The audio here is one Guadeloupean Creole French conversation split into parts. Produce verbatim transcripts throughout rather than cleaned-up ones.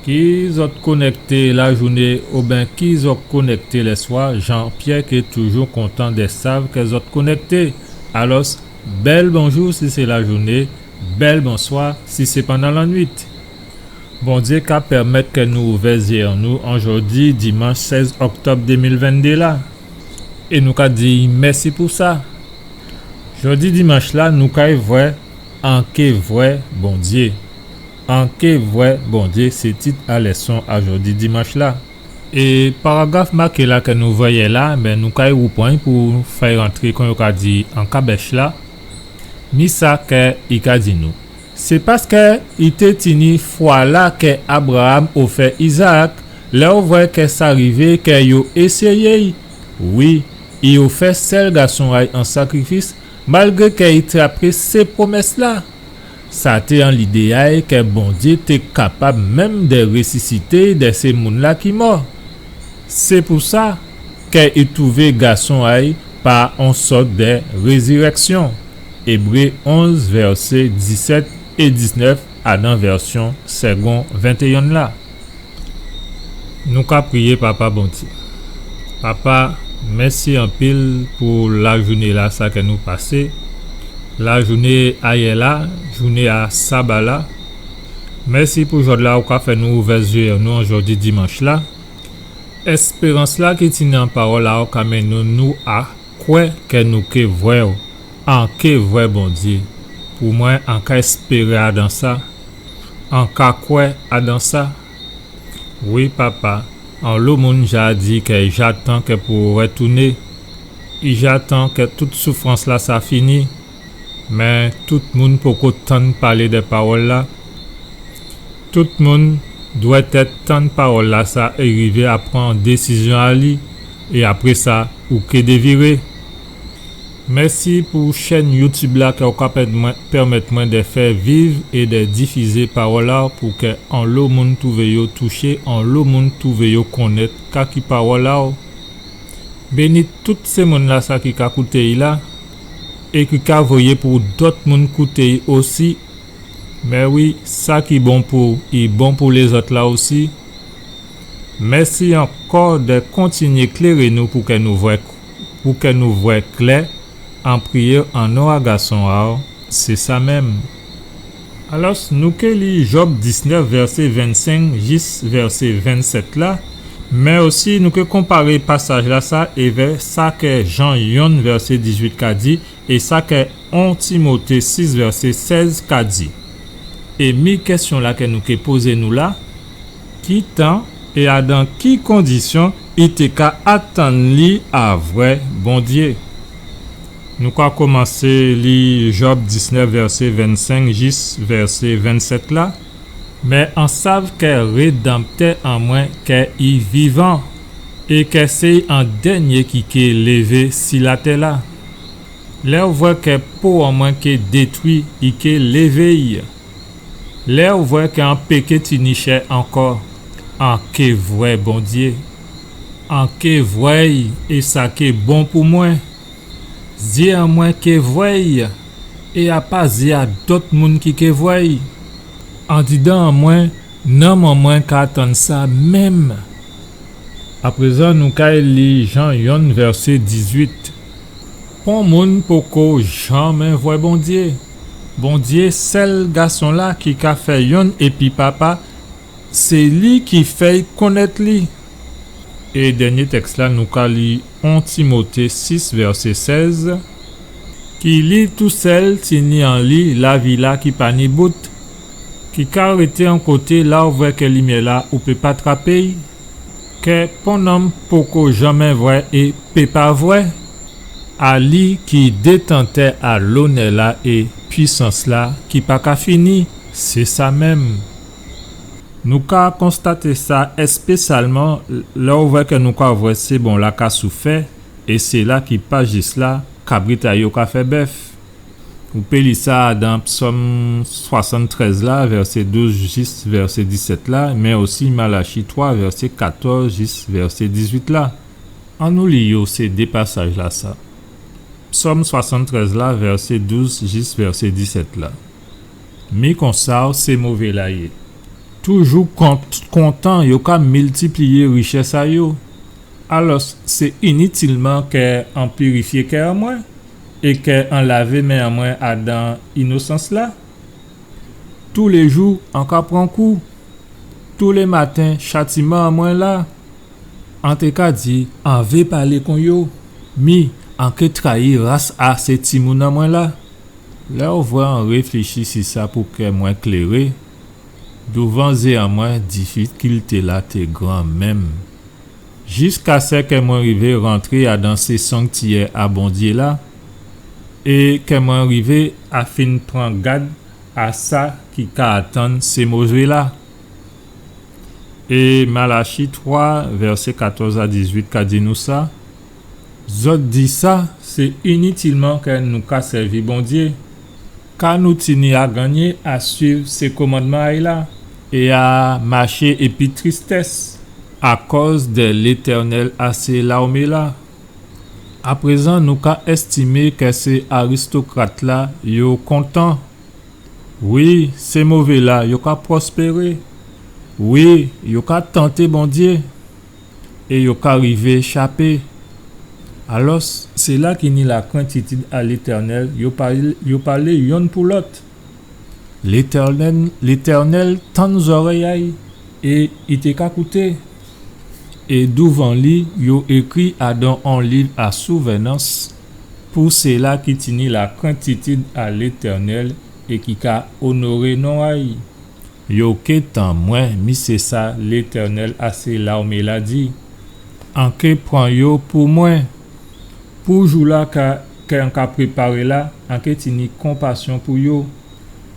Ki zòt konèkté lajouné oben ki zòt konèkté lèswa, Jean-Pierre ké toujou kontan dè sav kè zòt konèkté. Alòs, bèl bonjou si sé lajouné, bèl bonswa si sé pandan lannuit. Bondyé ka pèmèt kè nou ouvè zyé an nou an jòdi dimanch sèz òktòb dé mil venndé la. É nou ka di mèsi pou sa. Jòdi dimanch la, nou kay vwè An ké vwè Bondyé. An ké vwè Bondyé, sé tit a lèson a jòdi dimanch la. É paragraf maké la kè nou vwè yè la, ben nou kay woupran'y pou fè'y rantré, kon yo ka di, an kabèch la. Mi sa kè i ka di nou. Sé paskè i té tini fwa la kè Abraam ofè Izaak, lè ou vwè kè sa rivé kè yo éséyé'y. Wi, i ofè sèl gason a'y an sakrifis, malgré kè i té trapé sé pwomès la. Sa té an lidé a'y kè Bondyé té kapab menm dè résisité dè sé moun la ki mò. Sé pou sa kè i touvé gason a'y pa on sòt dè rézirèksyon. Ébré onz, vèsé disèt é diznèf, adan vèsyon Segond ventéyen la. Nou ka priyé, Papa Bondyé. Papa, mèsi anpil pou lajouné la sa kè nou pasé. Lajouné ayè la, jouné a saba la. Mèsi pou jòdla ou ka fè nou ouvè zyé nou an jòdi dimanch la. Èspérans la ki tini an pawòl la ou ka mennen nou a kwè kè nou ké vwè'w. An ké vwè Bondyé. Pou mwen, an ka èspéré adan sa. An ka kwè adan sa. Wi, Papa, anlo moun ja di kè i ja tan kè pou rètouné. I ja tan kè tout soufrans la sa fini. Mé tout moun poko tann palé dè pawòl la. Tout moun dwèt èt tann pawòl la sa é rivé a pran désizyon a li, é apré sa, ou ké déviré. Mèsi pou chèn YouTube la kè ou ka pèmèt mwen, pèmèt mwen dè fè viv é dè difizé pawòl la pou kè anlo moun touvé yo touché, anlo moun touvé yo konnèt ka ki pawòl la. Béni tout sé moun la sa ki ka kouté'y la, é ki ka voyé pou dòt moun kouté'y osi. Mé wi, sa ki bon pou i bon pou lézòt la osi. Mèsi ankò dè kontinyé kléré nou pou kè nou vwè, pou kè nou vwè klè, an priyé an non a gason a'w, sé sa menm. Alòs, nou ké li Jòb diznèf, vèsé vennsenk jis vèsé vennsèt la, mé osi nou ké konparé pasaj la sa évè sa kè Jan yonn, vèsé dizuit ka di, é sa kè on Timoté sis, vèsé sèz ka di. É mi kèsyon la kè nou ké pozé nou la, ki tan é adan ki kondisyon i té ka atann li a vwè Bondyé? Nou ka komansé li Jòb diznèf, vèsé vennsenk jis vèsé vennsèt la. Mé an sav kè Rédanmtè an mwen kè i vivan, é kè sé an dènyé ki ké lévé si latè la. Lè ou vwè kè po an mwen ké détwi, i ké lévé'y. Lè ou vwè kè an péké tini chè ankò, an ké vwè Bondyé. An ké vwè'y, é sa ké bon pou mwen. Zyé an mwen ké vwè'y, é a pa zyé a dòt moun ki ké vwè'y. Andidan an mwen, nanm an mwen ka atann sa menm. Aprézan, nou kay li Jan yonn, vèsé dizuit. Pon moun poko janmen vwè Bondyé. Bondyé, sèl gason la ki ka fè yonn épi Papa, sé li ki fè'y konnèt li. É dènyé tèks la, nou ka li on Timoté sis, vèsé sèz, ki li tousèl tini an li lavi la ki pa ni bout, ki ka rété on koté la ou vwè kè limyè la ou pé pa trapé'y, kè pon nonm poko janmen vwè é pé pa vwè, a li ki détantè a lonè la é pwisans la ki pa ka fini, sé sa menm. Nou ka konstaté sa èspésyalman lè ou vwè kè nou ka vwè sé bon la ka soufè, é sila ki pa jis la, kabrit a yo ka fè bèf. Ou pé li sa dan Psòm swasanntrèz la, vèsé douz jis vèsé disèt la, mé osi Malachi twa, vèsé katòz jis vèsé dizuit la. Annou li yo sé dé pasaj la sa. Psòm swasanntrèz la, vèsé douz jis vèsé disèt la. Mi konsa sé mové la yé. Toujou kont-, kontan, yo ka miltipliyé richès a yo. Alò, sé initilman kè an pirifyé kè an mwen, é kè an lavé men an mwen adan inosans-la. Toulé jou, an ka pran kou. Toulé maten, chatiman an mwen la. An té ka di, an vé palé kon yo. Mi, an ké trayi ras a sé timoun an mwen la. Lè ou vwè an réfléchi si sa pou kè mwen kléré, douvan zyé an mwen, difikilté-la té gran menm. Jiskasèkè mwen rivé rantré adan sé sanktiyè a Bondyé la, é kè mwen rivé a fin pran gad a sa ki ka atann sé mové la. É Malachi twa, vèsé katòz a dizuit ka di nou sa, zòt di sa, sé initilman kè nou ka sèvi Bondyé. Ka nou tini a gannyé a suiv sé kòmandman a'y la, é a maché épi tristès, akòz dè Létènèl a sé lawmé la. Aprézan, nou ka èstimé kè sé aristokrat-la, yo kontan. Wi, sé mové la, yo ka pwospéré. Wi, yo ka tanté Bondyé. É yo ka rivé chapé. Alò, séla ki ni lakrentitid a Létènèl, yo pa-, yo palé yonn pou lòt. Létènèl, Létènèl tann zòrèy a'y, é i té ka kouté. É douvan li, yo ékri adan on liv a souvènans pou séla ki tini lakrentitid a Létènèl é ki ka onoré non a'y. Yo ké tan mwen, mi sé sa Létènèl a sé lawmé la di. An ké pran yo pou mwen. Pou jou la ka, kè an ka préparé la, an ké tini konpasyon pou yo,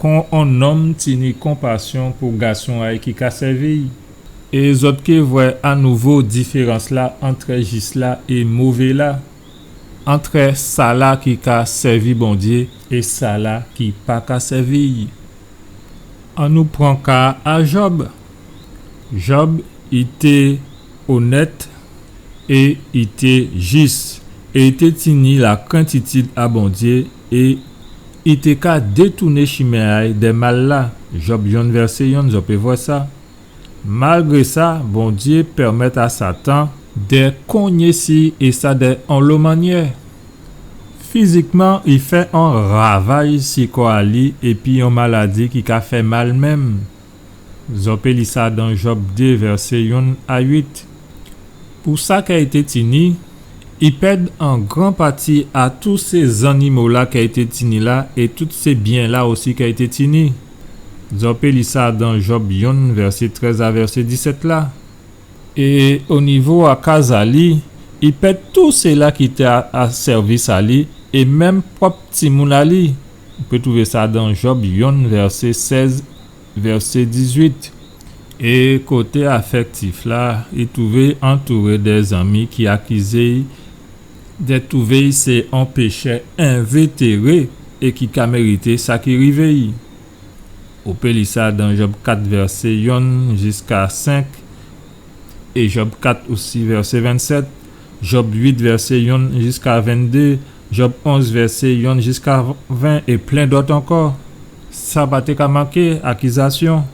kon on nonm tini konpasyon pou gason a'y ki ka sèvi'y. É zòt ké vwè anouvo diférans la antrè jis la é mové la, antrè sala ki ka sèvi Bondyé é sala ki pa ka sèvi'y. Annou pran ka a Jòb. Jòb, i té onèt é i té jis, é i té tini lakrentitid a Bondyé, é i té ka détouné chimen a'y dè mal la. Jòb yonn vèsé yonn, zòt pé vwè sa. Malgré sa, Bondyé pèmèt a Satan dè konyé si é sa dè onlo mannyè. Fizikman, i fè on ravaj si kò a li épi on maladi ki ka fè mal menm. Zòt pé li sa dan Jòb dé, vèsé yonn a uit. Pou sa kè i té tini, i pèd on gran pati a tout sé zannimo la kè i té tini la é tout sé byen la osi kè i té tini. Zòt pé li sa dan Jòb yonn, vèsé trèz a vèsé disèt la. É o nivo a kaz a li, i pèd tout séla ki té a, a sèvis a li, é menm pwòp timoun a li. Ou pé twouvé sa dan Jòb yonn, vèsé sèz, vèsé dizuit. É koté afèktif la, i twouvé antouré dè zanmi ki akizé'y dè twouvé'y sé on péchè envétéré é ki ka mérité sa ki rivé'y. Ou pé li sa dan Jòb kat, vèsé yonn jiska senk, é Jòb kat osi, vèsé vennsèt, Jòb uit, vèsé yonn jiska venndé, Jòb onz, vèsé yonn jiska ven, é plen dòt ankò. Sa pa té ka manké, akizasyon.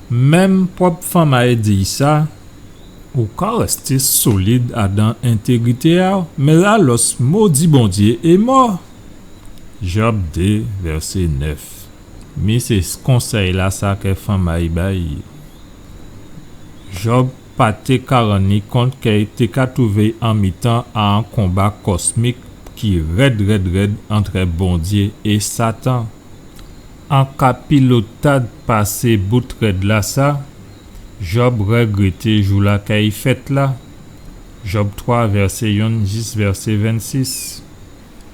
Menm pwòp fanm a'y di sa, ou ka rèsté solid adan entégrité a'w, mé alòs modi Bondyé é mò. Jòb dé, vèsé nèf. Mi sé konsèy la sa kè fanm a'y bay. Jòb pa té ka rann li kont kè i té ka twouvé'y an mitan a on konba kòsmik ki rèd, rèd, rèd antrè Bondyé é Satan. An ka pilotad pa sé bout rèd la sa, Jòb règrété jou la kè i fèt la. Jòb twa, vèsé yonn jis vèsé vennsis.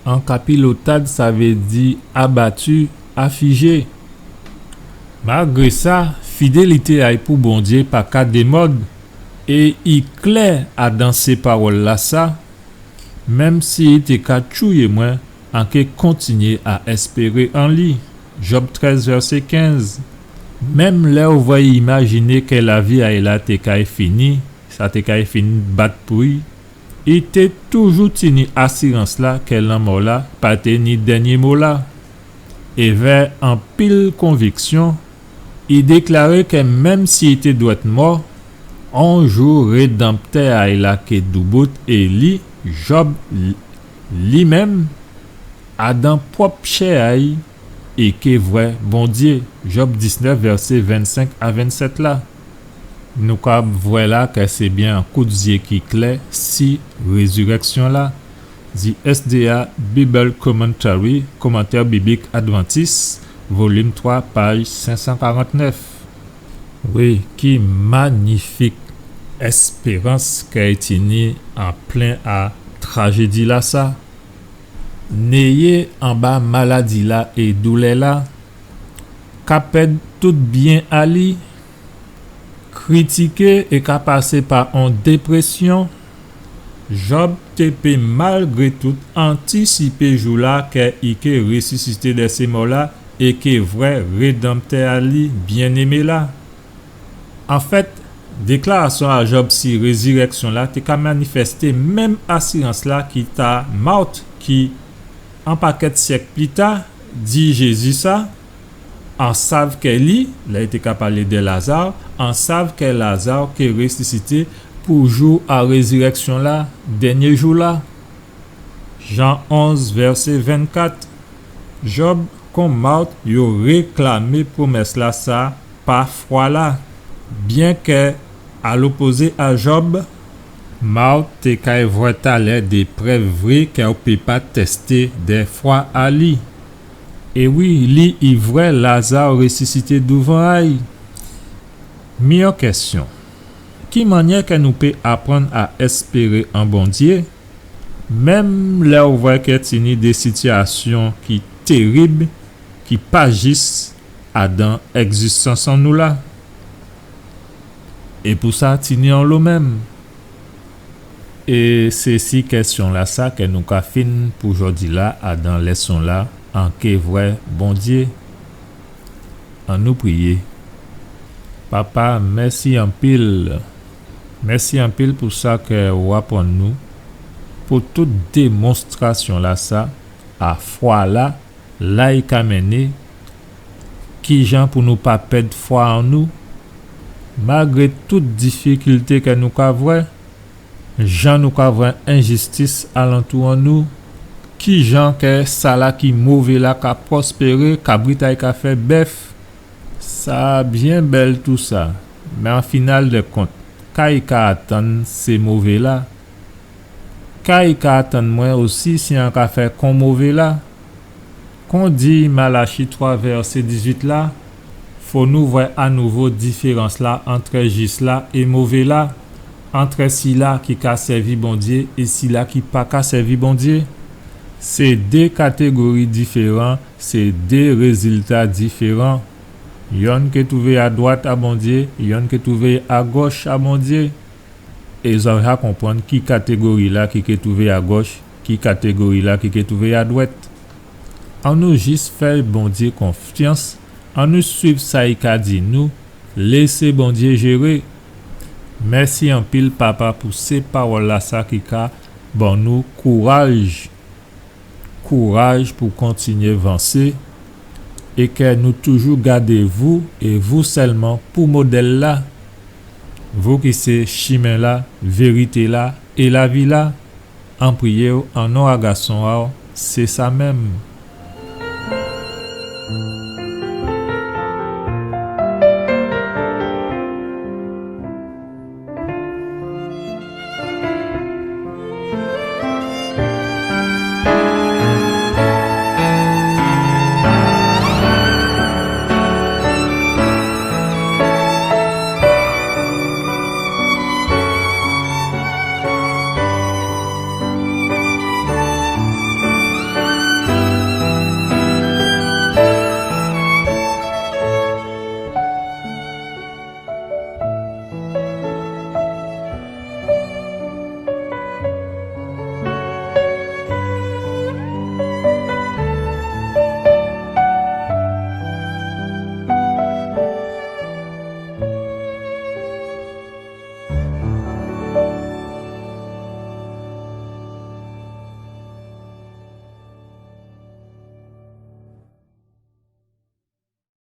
An ka pilotad, sa vé di abati, afijé. Malgré sa, fidélité a'y pou Bondyé pa ka démòd, é i klè adan sé pawòl la sa, menm si i té ka tchouyé mwen, an ké kontinyé a èspéré an li. Jòb trèz, vèsé kenz. Menm lè ou vwè i imajiné kè lavi a'y la té kay fini, sa té kay fin bat pou'y, i té toujou tini asirans la kè lanmò la pa té ni dènyé mo la. Èvè anpil konviksyon, I déklaré kè menm si i té dwèt mò, on jou Rédanptè a'y la ké doubout é li, Jòb, li, li menm, adan pwòp chè a'y, i ké vwè Bondyé. Jòb diznèf, vèsé vennsenk a vennsèt la. Nou ka vwè la kè sé byen on kout zyé ki klè si rézirèksyon la. The S D A Bible Commentary, Kòmantè Biblik Advantis, volim twa, paj senk san karantnèf. Wi, ki manifik èspérans kè i tini an plen a trajédi-lasa. Néyé anba maladi-la é doulè-la, ka pèd tout byen a li, kritiké é ka pasé pa on déprésyon, Jòb té pé, malgré tout, antisipé jou-la kè i ké résisité dè sé mò-la é ké vwè Rédanptè a li byenémé la. Anfèt, déklarasyon a Jòb si rézirèksyon-la té ka manifèsté menm asirans-la ki ta Mawt, ki, on pakèt syèk pli ta, di Jézi sa, an sav kè li, lè i té ka palé dè Laza, an sav kè Laza ké résisité pou jou a rézirèksyon-la, dènyé jou-la. Jan onz, vèsé vennkat. Jòb kon Mawt yo réklamé pwomès-lasa pa fwa-la. Byenkè, a lopozé a Jòb, Mawt té kay vwè talè dé prèv vré kè ou pé pa tèsté dè fwa a li. É wi, li i vwè Laza résisité douvan a'y. Mi on kèsyon. Ki mannyè kè nou pé aprann a èspéré an Bondyé, menm lè ou vwè kè tini dé sitiyasyon ki tèrib, ki pa jis adan ègzistans an nou la? É pou sa, tini onlo menm. É sé si kèsyon-lasa kè nou ka fin pou jòdi-la adan lèson-la, an ké vwè Bondyé. Annou priyé. Papa, mèsi anpil. Mèsi anpil pou sa kè ou aprann nou, pou tout démonstrasyon-lasa a fwa-la, la i ka mennen, kijan pou nou pa pèd fwa an nou, malgré tout difikilté kè nou ka vwè, jan nou ka vwè enjistis alantou an nou, kijan kè sala ki mové la ka pwospéré, kabrit a'y ka fè bèf. Sa byen bèl tousa, mé an final dè kont, ka i ka atann sé mové la? Ka i ka atann mwen osi si an ka fè kon mové la? Kon di Malachi twa vèsé dizuit la, fò nou vwè anouvo diférans-la antrè jis la é mové la, antrè sila ki ka sèvi Bondyé é sila ki pa ka sèvi Bondyé. Sé dé katégori diféran, sé dé rézilta diféran. Yonn ké twouvé a dwat a Bondyé, yonn ké twouvé a gòch a Bondyé. É zòt ja konprann ki katégori-la ki ké twouvé a gòch, ki katégori-la ki ké twouvé a dwèt. Annou jis fè Bondyé konfyans, annou swiv sa i ka di nou, lésé Bondyé jéré. Mèsi anpil, Papa, pou sé pawòl-lasa ki ka ban nou kouraj. Kouraj pou kontinyé vansé, é kè nou toujou gadé vou é vou sèlman pou modèl-la, vou ki sé chimen-la, vérité-la é lavi-la. An priyé'w an non a Gason a'w, sé sa menm.